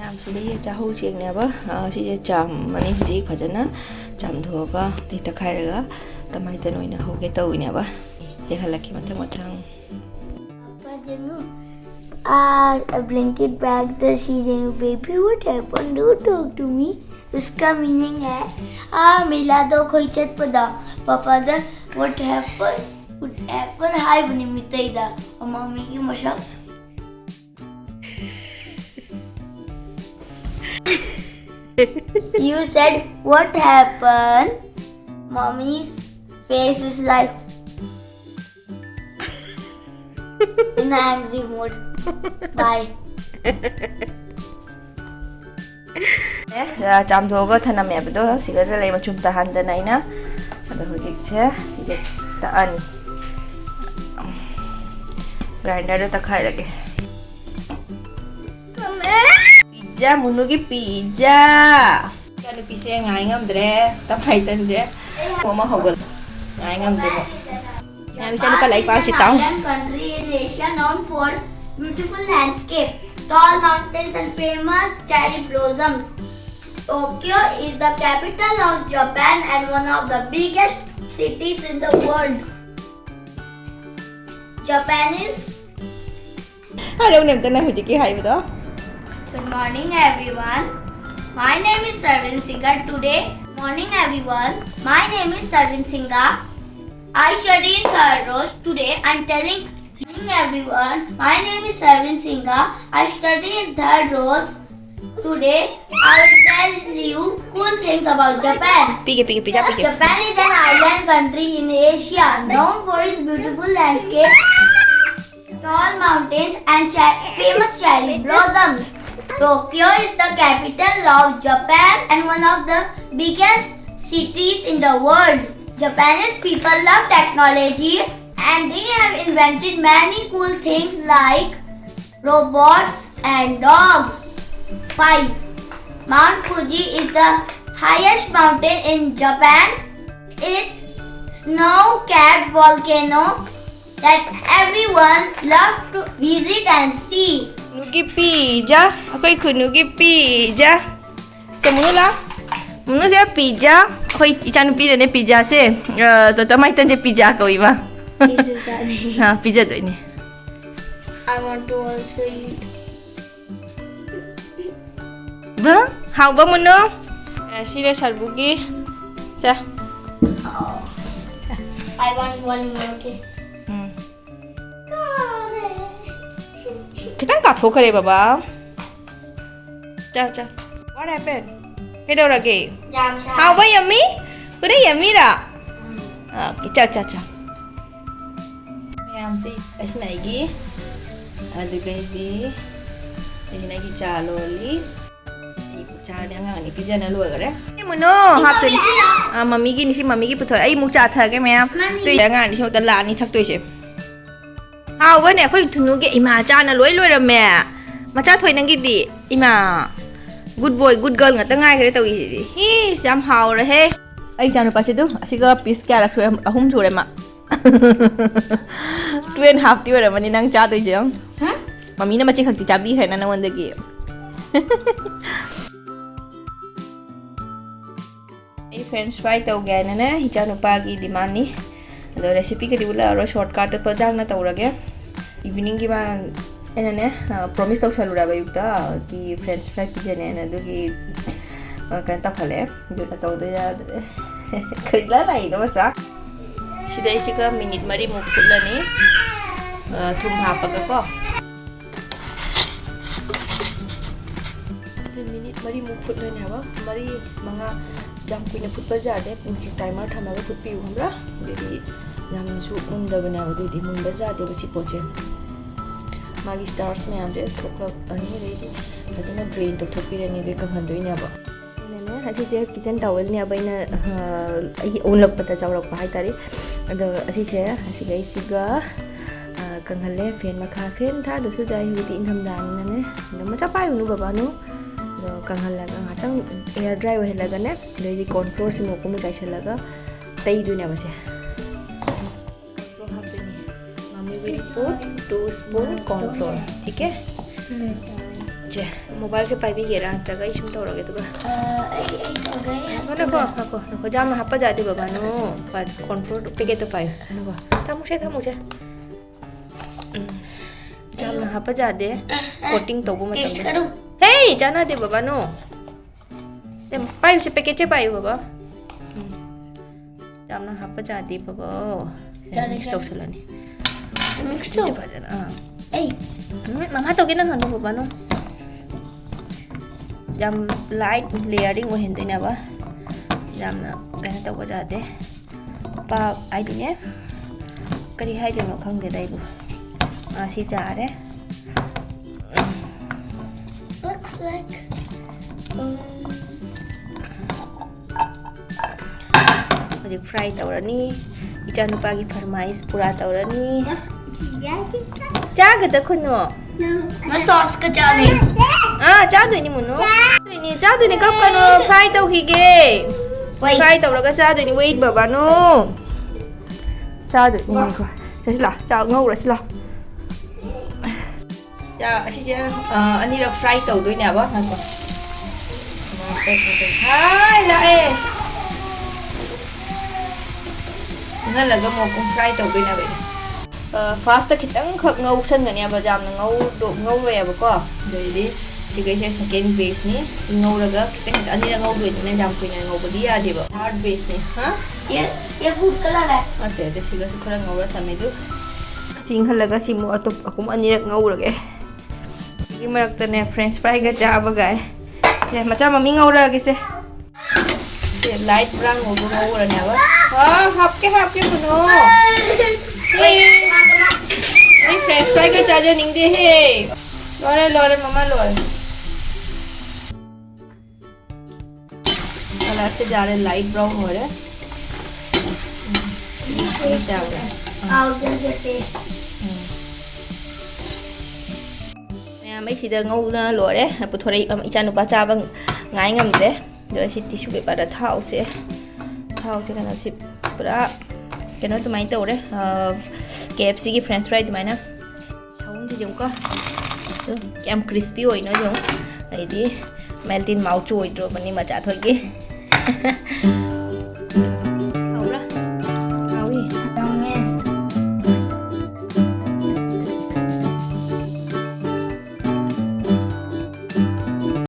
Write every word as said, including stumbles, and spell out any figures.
ꯌꯥꯝ ꯁꯤꯗꯩꯁꯤꯗ ꯆꯥꯍꯧ ꯆꯦꯡꯅꯦꯕ꯫ ꯑ, ꯁꯤꯁꯦ ꯆꯥꯝꯃꯅꯤ ꯍꯧꯖꯤꯛ ꯐꯖꯅ ꯆꯥꯝꯊꯣꯛꯑꯒ ꯑꯗꯩ ꯇꯛꯈꯥꯏꯔꯒ ꯇꯃꯥꯏꯇꯟ ꯑꯣꯏꯅ ꯍꯧꯒꯦ ꯇꯧꯋꯤꯅꯦꯕ꯫ ꯌꯦꯡꯍꯜꯂꯛꯀꯦ ꯃꯊꯪ ꯃꯊꯪ꯫ पापा जंगू, आ ब्लैंकेट बैग द सी जंगू, baby what happened, don't talk to me। उसका मीनिंग है, आ मेला दो खोई चत पदा। पापा द what happened, what happened, हाय बनी मितई दा। और मम्मी की मशक। You said what happened? Mommy's face is like in an angry mood. Bye. ꯑꯦ, ꯆꯥꯝꯊꯣꯛꯑꯒ ꯊꯅꯝꯃꯦꯕꯗꯣ ꯁꯤꯒꯗ ꯂꯩ ꯃꯆꯨꯝ ꯇꯥꯍꯟꯗꯅ ꯑꯩꯅ꯫ ꯑꯗꯣ ꯍꯧꯖꯤꯛꯁꯦ ꯁꯤꯁꯦ ꯇꯛꯑꯅꯤ꯫ ꯒ꯭ꯔꯥꯏꯟꯗꯔꯗ ꯇꯛꯈꯥꯏꯔꯒꯦ꯫ Pizza, ꯃꯨꯅꯨꯒꯤ pizza. ꯏꯆꯥꯅꯨꯄꯤꯁꯦ ꯉꯥꯏ ꯉꯝꯗ꯭ꯔꯦ, ꯇꯃꯥꯏꯇꯟꯁꯦ꯫ ꯑꯃ ꯍꯧꯒꯠꯂꯦ꯫ ꯉꯥꯏ ꯉꯝꯗ꯭ꯔꯦ ꯃꯣꯏ꯫ ꯌꯥꯝ ꯏꯆꯥꯅꯨꯄꯥ ꯂꯥꯏꯔꯤꯛ ꯄꯥꯎ ꯁꯤ ꯇꯥꯎ꯫ Japan country in Asia known for beautiful landscape, tall mountains and famous cherry blossoms. Tokyo is the capital of Japan and one of the biggest cities in the world. Japanese. ꯍꯥꯏꯔꯛꯎꯅꯦ ꯑꯝꯇ ꯅꯪ ꯍꯧꯖꯤꯛꯀꯤ ꯍꯥꯏꯕꯗꯣ꯫ Good morning, everyone. My name is Sarvin Singha. Today, morning, everyone. My name is Sarvin Singha. I study in third rows. Today, I'm telling, morning, everyone. My name is Sarvin Singha. I study in third rows. Today, I will tell you cool things about Japan. ꯄꯤꯒꯦ, ꯄꯤꯒꯦ, pizza ꯄꯤꯒꯦ꯫ Japan is an island country in Asia, known for its beautiful landscape, tall mountains, and che- famous cherry blossoms. Tokyo is the capital of Japan and one of the biggest cities in the world. Japanese people love technology and they have invented many cool things like robots and dog. Five. Mount Fuji is the highest mountain in Japan. It's snow-capped volcano that everyone loves to visit and see. ꯈꯨꯅꯨꯒꯤ ꯄꯤꯖꯥ, ꯑꯩꯈꯣꯏ ꯈꯨꯅꯨꯒꯤ pizza. ꯁꯦ, ꯃꯨꯅꯨ ꯂꯥ꯫ ꯃꯨꯅꯨꯁꯦ pizza, ꯑꯩꯈꯣꯏ ꯏꯆꯥꯅꯨꯄꯤꯅꯅꯦ ꯄꯤꯖꯥꯁꯦ, ꯑ, ꯇꯣꯇꯃꯥꯏꯇꯟꯁꯦ pizza ꯀꯧꯏꯕ꯫ ꯑꯩꯁꯨ ꯆꯥꯅꯤꯡꯉꯤ꯫ ꯑ, ꯄꯤꯖꯗꯣꯏꯅꯦ꯫ I want to also eat. ꯕ, ꯍꯥꯎꯕ ꯃꯨꯅꯨ? ꯑ, ꯁꯤꯅ ꯁꯔꯕꯨꯒꯤ꯫ ꯁꯦ꯫ I want one more, okay? ꯎꯝ꯫ ꯈꯤꯇꯪ ꯀꯥꯊꯣꯛꯈ꯭ꯔꯦ ꯕꯕꯥ꯫ ꯆꯥ, ꯆꯥ꯫ What happened? ꯀꯩꯗꯧꯔꯒꯦ? ꯌꯥꯝ ꯁꯥꯏ꯫ ꯍꯥꯎꯕ, yummy? ꯈꯨꯗꯩ yummyꯔꯥ? ꯎꯝ꯫ ꯑꯣꯀꯦ, ꯆꯥ, ꯆꯥ, ꯆꯥ꯫ ꯃꯌꯥꯝꯁꯦ, ꯑꯁꯤꯅ ꯑꯩꯒꯤ, ꯑꯗꯨꯒꯩꯗꯤ, ꯑꯁꯤꯅ ꯑꯩꯒꯤ ꯆꯥ ꯂꯣꯜꯂꯤ꯫ ꯑꯩ ꯆꯥꯔꯅꯤ, ꯑꯉꯥꯡ ꯑꯅꯤ ꯄꯤꯖꯅ ꯂꯣꯏꯈꯔꯦ꯫ ꯑꯦ, ꯃꯨꯅꯣ, ꯁꯤ ꯍꯥꯞꯇꯣꯏꯅꯤ꯫ ꯃꯃꯤꯒꯤꯔꯣ? ꯑꯥ, ꯃꯃꯤꯒꯤꯅꯤ, ꯁꯤ ꯃꯃꯤꯒꯤ ꯄꯨꯊꯣꯔꯛꯑꯦ꯫ ꯑꯩ ꯑꯃꯨꯛ ꯆꯥ ꯊꯛꯑꯒꯦ ꯃꯌꯥꯝ꯫ ꯃꯥꯅꯤ꯫ ꯑꯗꯨꯏꯗꯤ ꯑꯉꯥꯡ ꯑꯅꯤꯁꯤꯃꯛꯇ ꯂꯥꯛꯑꯅꯤ ꯊꯛꯇꯣꯏꯁꯦ꯫ ꯍꯥꯎꯕꯅꯦ, ꯑꯩꯈꯣꯏ ꯊꯨꯅꯨꯒꯤ ꯏꯃꯥ ꯆꯥꯅ ꯂꯣꯏ ꯂꯣꯏꯔꯝꯃꯦ꯫ ꯃꯆꯥ ꯊꯣꯏ ꯅꯪꯒꯤꯗꯤ? ꯏꯃꯥ, good boy, good girl ꯉꯥꯛꯇ ꯉꯥꯏꯈ꯭ꯔꯦ ꯇꯧꯔꯤꯁꯤꯗꯤ꯫ ꯍꯤꯁ, ꯌꯥꯝ ꯍꯥꯎꯔꯦꯍꯦ꯫ ꯑꯩ ꯏꯆꯥꯅꯨꯄꯥꯁꯤ ꯑꯗꯨ ꯑꯁꯤꯒ piece ꯀꯌꯥꯔꯛ ꯁꯨꯔꯦ? ꯑꯍꯨꯝ ꯁꯨꯔꯦ ꯃꯥ꯫ Two and halfꯇꯤ ꯑꯣꯏꯔꯝꯃꯅꯤ ꯅꯪ ꯆꯥꯗꯣꯏꯁꯦ, ꯌꯦꯡꯉꯨ꯫ ꯍꯥ? ꯃꯃꯤꯅ ꯃꯆꯤꯟ ꯈꯛꯇꯤ ꯆꯥꯕꯤꯈ꯭ꯔꯦꯅ ꯅꯪꯉꯣꯟꯗꯒꯤ꯫ ꯑꯩ French fry ꯇꯧꯒꯦ ꯍꯥꯏꯅꯅꯦ, ꯏꯆꯥꯅꯨꯄꯥꯒꯤ demandꯅꯤ꯫ ꯑꯗꯣ recipeꯒꯗꯤ ꯎꯠꯂꯛꯑꯔꯣꯏ, shortcutꯇ ꯐꯖꯅ ꯇꯧꯔꯒꯦ꯫ Eveningꯒꯤ ꯃꯥ ꯑꯩꯅꯅꯦ, ꯑ, promise ꯇꯧꯁꯜꯂꯨꯔꯕ ꯑꯌꯨꯛꯇ, ꯑ, ꯒꯤ French fry ꯄꯤꯖꯅꯦꯅ, ꯑꯗꯨꯒꯤ, ꯑ, ꯀꯩꯅꯣ ꯇꯧꯈꯠꯂꯛꯑꯦ꯫ ꯑꯗꯨꯅ ꯇꯧꯗ ꯌꯥꯗ꯭ꯔꯦ꯫ ꯀꯩꯗ ꯂꯥꯛꯏꯅꯣ ꯃꯆꯥ? ꯁꯤꯗꯩꯁꯤꯒ minute ꯃꯔꯤꯃꯨꯛ ꯐꯨꯠꯂꯅꯤ, ꯑ, ꯊꯨꯝ ꯍꯥꯞꯄꯒꯀꯣ꯫ ꯑꯗꯨ minute ꯃꯔꯤꯃꯨꯛ ꯐꯨꯠꯂꯅꯤ ꯍꯥꯏꯕ, ꯃꯔꯤ, ꯃꯉꯥ, ꯌꯥꯝ ꯀꯨꯏꯅ ꯐꯨꯠꯄ ꯌꯥꯗꯦ꯫ ꯄꯨꯡꯁꯤ timer ꯊꯝꯃꯒ ꯐꯨꯠꯄꯤꯌꯨ, ꯈꯪꯕ꯭ꯔꯥ? ꯑꯗꯨꯗꯤ ꯌꯥꯝꯅꯁꯨ ꯃꯨꯟꯗꯕꯅꯦꯕ, ꯑꯗꯨꯗꯤ ꯃꯨꯟꯕ ꯌꯥꯗꯦꯕ ꯁꯤ ꯄꯣꯠꯁꯦ꯫ ꯃꯥꯒꯤ starch ꯃꯌꯥꯝꯁꯦ ꯊꯣꯛꯂꯛꯑꯅꯤ, ꯑꯗꯩꯗꯤ ꯐꯖꯅ drain ꯇꯧꯊꯣꯛꯄꯤꯔꯅꯤ, ꯑꯗꯩ ꯀꯪꯍꯟꯗꯣꯏꯅꯦꯕ꯫ ꯑꯩꯅꯅꯦ, ꯑꯁꯤꯁꯦ kitchen towelꯅꯦꯕ, ꯑꯩꯅ, ꯑ, ꯑꯩꯒꯤ ꯑꯣꯜꯂꯛꯄꯗ ꯆꯥꯎꯔꯛꯄ ꯍꯥꯏꯇꯥꯔꯦ꯫ ꯑꯗꯣ ꯑꯁꯤꯁꯦ, ꯑꯁꯤꯒꯩꯁꯤꯒ, ꯑ, ꯀꯪꯍꯜꯂꯦ꯫ Fan ꯃꯈꯥ, fan ꯊꯥꯗꯁꯨ ꯌꯥꯏ, ꯍꯧꯖꯤꯛꯇꯤ ꯏꯪꯊꯝꯊꯥꯅꯤꯅꯅꯦ꯫ ꯑꯗꯣ ꯃꯆꯥ ꯄꯥꯏꯔꯨꯅꯨ ꯕꯕꯥꯅꯨ꯫ ꯑꯗꯣ ꯀꯪꯍꯜꯂꯒ ꯉꯥꯛꯇꯪ air dry ꯑꯣꯏꯍꯜꯂꯒꯅꯦ, ꯑꯗꯩꯗꯤ corn flourꯁꯤ ꯃꯀꯨꯝ ꯆꯥꯏꯁꯤꯜꯂꯒ ꯇꯩꯗꯣꯏꯅꯦꯕ say. Corn flour ꯍꯥꯞꯇꯣꯏꯅꯦ꯫ Mommy will put two spoon corn flour, ठीक है? ꯎꯝ꯫ ꯆꯦ, ꯃꯣꯕꯥꯏꯜꯁꯦ ꯄꯥꯏꯕꯤꯒꯦꯔꯥ? ꯅꯠꯇ꯭ꯔꯒ ꯑꯩ ꯁꯨꯝ ꯇꯧꯔꯒꯦ, ꯑꯗꯨꯒ ꯑ, ꯑꯩ, ꯑꯩ ꯇꯧꯒꯦ꯫ ꯉꯥꯏꯈꯣ, ꯉꯥꯏꯈꯣ, ꯉꯥꯏꯈꯣ, ꯉꯥꯏꯈꯣ꯫ ꯌꯥꯝꯅ ꯍꯥꯞꯄ ꯌꯥꯗꯦ, ꯕꯕꯥꯅꯨ꯫ ꯄꯥ-, corn flour packetꯇꯣ ꯄꯥꯏꯌꯨ꯫ ꯉꯥꯏꯈꯣ꯫ ꯊꯝꯃꯨꯁꯦ, ꯊꯝꯃꯨꯁꯦ꯫ ꯎꯝ꯫ ꯌꯥꯝꯅ ꯍꯥꯞꯄ ꯌꯥꯗꯦ꯫ ꯑ, ꯑ, coating ꯇꯧꯕ taste ꯃꯇꯝꯗ꯫ ꯀꯔꯨ꯫ ꯍꯦ, ꯆꯥꯟꯅꯗꯦ, ꯕꯕꯥꯅꯨ꯫ ꯁꯦ, ꯄꯥꯏꯌꯨꯁꯦ, packetꯁꯦ ꯄꯥꯏꯌꯨ, ꯕꯕꯥ꯫ ꯎꯝ꯫ ꯌꯥꯝꯅ ꯍꯥꯞꯄ ꯌꯥꯗꯦ, ꯕꯕꯥ꯫ ꯁꯦ, ꯌꯥꯔꯦ, mix ꯌꯥꯔꯦ꯫ ꯇꯧꯁꯜꯂꯅꯤ꯫ Mix ꯁꯤꯁꯦ ꯇꯧ꯫ ꯐꯖꯅ, ꯑꯥ꯫ ꯑꯩ꯫ ꯎꯝ, ꯃꯃꯥ ꯇꯧꯒꯦ, ꯅꯪ ꯍꯥꯟꯅ, ꯕꯕꯥꯅꯨ꯫ ꯌꯥꯝ light layering ꯑꯣꯏꯍꯟꯗꯣꯏꯅꯦꯕ꯫ ꯌꯥꯝꯅ ꯀꯩꯅꯣ ꯇꯧꯕ ꯌꯥꯗꯦ꯫ ꯄꯥ-, ꯍꯥꯏꯗꯤꯅꯦ, ꯀꯔꯤ ꯍꯥꯏꯗꯣꯏꯅꯣ ꯈꯪꯗꯦꯗ ꯑꯩꯕꯨ꯫ ꯑꯥ, ꯁꯤ ꯌꯥꯔꯦ꯫ Looks like, um, ꯍꯧꯖꯤꯛ fry ꯇꯧꯔꯅꯤ꯫ ꯏꯆꯥꯅꯨꯄꯥꯒꯤ ꯐꯔꯃꯥꯏꯁ ꯄꯨꯔꯥ ꯇꯧꯔꯅꯤ꯫ ꯌꯥꯔꯦ꯫ ꯆꯥꯒꯗ ꯈꯨꯅꯨ꯫ ꯃꯥ sauceꯀ ꯆꯥꯅꯤ꯫ ꯑꯥ, ꯆꯥꯗꯣꯏꯅꯤ, ꯃꯨꯅꯨ꯫ ꯆꯥꯗꯣꯏꯅꯤ, ꯆꯥꯗꯣꯏꯅꯤ, ꯀꯞꯀꯅꯣ꯫ Fry ꯇꯧꯈꯤꯒꯦ꯫ Wait꯫ Fry ꯇꯧꯔꯒ ꯆꯥꯗꯣꯏꯅꯤ꯫ Wait, ꯕꯕꯥꯅꯨ꯫ ꯆꯥꯗꯣꯏꯅꯤ, ꯉꯥꯏꯈꯣ꯫ ꯆꯠꯁꯤ ꯂꯥꯛ, ꯆꯥꯛ ꯉꯧꯔꯁꯤ ꯂꯥꯛ꯫ ꯆꯥ-, ꯑꯁꯤꯁꯦ, ꯑ, ꯑꯅꯤꯔꯛ fry ꯇꯧꯗꯣꯏꯅꯦꯕ꯫ ꯉꯥꯏꯈꯣ꯫ ꯍꯥꯏ, ꯂꯥꯛꯑꯦ꯫ ꯏꯪꯍꯜꯂꯒ ꯑꯃꯨꯛ fry ꯇꯧꯗꯣꯏꯅꯦꯕ ꯑꯩꯅ꯫ ꯑ, firstꯇ ꯈꯤꯇꯪꯈꯛ ꯉꯧꯁꯟꯒꯅꯦꯕ, ꯌꯥꯝꯅ ꯉꯧꯗꯣ-, ꯉꯧꯔꯣꯏꯕꯀꯣ꯫ ꯑꯗꯩꯗꯤ ꯁꯤꯒꯩꯁꯦ second batchꯅꯤ꯫ ꯁꯤ ꯉꯧꯔꯒ ꯈꯤꯇꯪ, ꯈꯤꯇꯪ ꯑꯅꯤꯔꯛ ꯉꯧꯗꯣꯏꯅꯤꯅ ꯌꯥꯝ ꯀꯨꯏꯅ ꯉꯧꯕꯗꯤ ꯌꯥꯗꯦꯕ꯫ Third batchꯅꯤ꯫ ꯍꯥ? ꯌꯦ, ꯌꯦ food colour ꯍꯥꯏ꯫ ꯅꯠꯇꯦ, ꯅꯠꯇꯦ, ꯁꯤꯒꯁꯨ ꯈꯔ ꯉꯧꯔ ꯊꯝꯃꯦ ꯑꯗꯨ꯫ ꯆꯤꯡꯍꯜꯂꯒ ꯁꯤꯃꯨꯛ ꯑꯇꯣꯞ-, ꯑꯍꯨꯝ ꯑꯅꯤꯔꯛ ꯉꯧꯔꯒꯦ꯫ ꯁꯤꯒꯤ ꯃꯔꯛꯇꯅꯦ French fryꯒ ꯆꯥꯕꯒꯥꯏ꯫ ꯁꯦ, ꯃꯆꯥ ꯃꯃꯤ ꯉꯧꯔꯛꯑꯒꯦꯁꯦ꯫ ꯁꯦ, light brown ꯉꯧꯕ ꯉꯧꯔꯅꯦꯕ꯫ ꯑꯥ, ꯍꯥꯞꯀꯦ, ꯍꯥꯞꯀꯦ, ꯀꯩꯅꯣ꯫ ꯑꯩ French fryꯒ ꯆꯥꯖꯅꯤꯡꯗꯦꯍꯦ꯫ ꯂꯣꯏꯔꯦ, ꯂꯣꯏꯔꯦ, ꯃꯃꯥ, ꯂꯣꯏꯔꯦ꯫ Colourꯁꯦ ꯌꯥꯔꯦ, light brown ꯑꯣꯏꯔꯦ꯫ ꯌꯥꯔꯦ꯫ ꯃꯌꯥꯝ, ꯑꯩ ꯁꯤꯗ ꯉꯧꯅ ꯂꯣꯏꯔꯦ꯫ ꯄꯨꯊꯣꯔꯛꯏ, ꯏꯆꯥꯅꯨꯄꯥ ꯆꯥꯕ ꯉꯥꯏ ꯉꯝꯗ꯭ꯔꯦ꯫ ꯑꯗꯣ ꯑꯩ ꯁꯤ tissue paperꯗ ꯊꯥꯎꯁꯦ, ꯊꯥꯎꯁꯦ ꯀꯩꯅꯣꯁꯤ ꯄꯨꯔꯥ ꯀꯩꯅꯣ ꯑꯗꯨꯃꯥꯏꯅ ꯇꯧꯔꯦ꯫ ꯑ, KFCꯒꯤ French fry ꯑꯗꯨꯃꯥꯏꯅ꯫ ꯁꯥꯎꯟꯁꯤꯗꯤ ꯑꯃꯨꯛꯀ ꯌꯥꯝ crispy ꯑꯣꯏꯅ ꯑꯗꯨꯝ, ꯑꯩꯗꯤ melt in mouthꯁꯨ ꯑꯣꯏꯗ꯭ꯔꯣꯕꯅꯤ ꯃꯆꯥ ꯊꯣꯏꯒꯤ꯫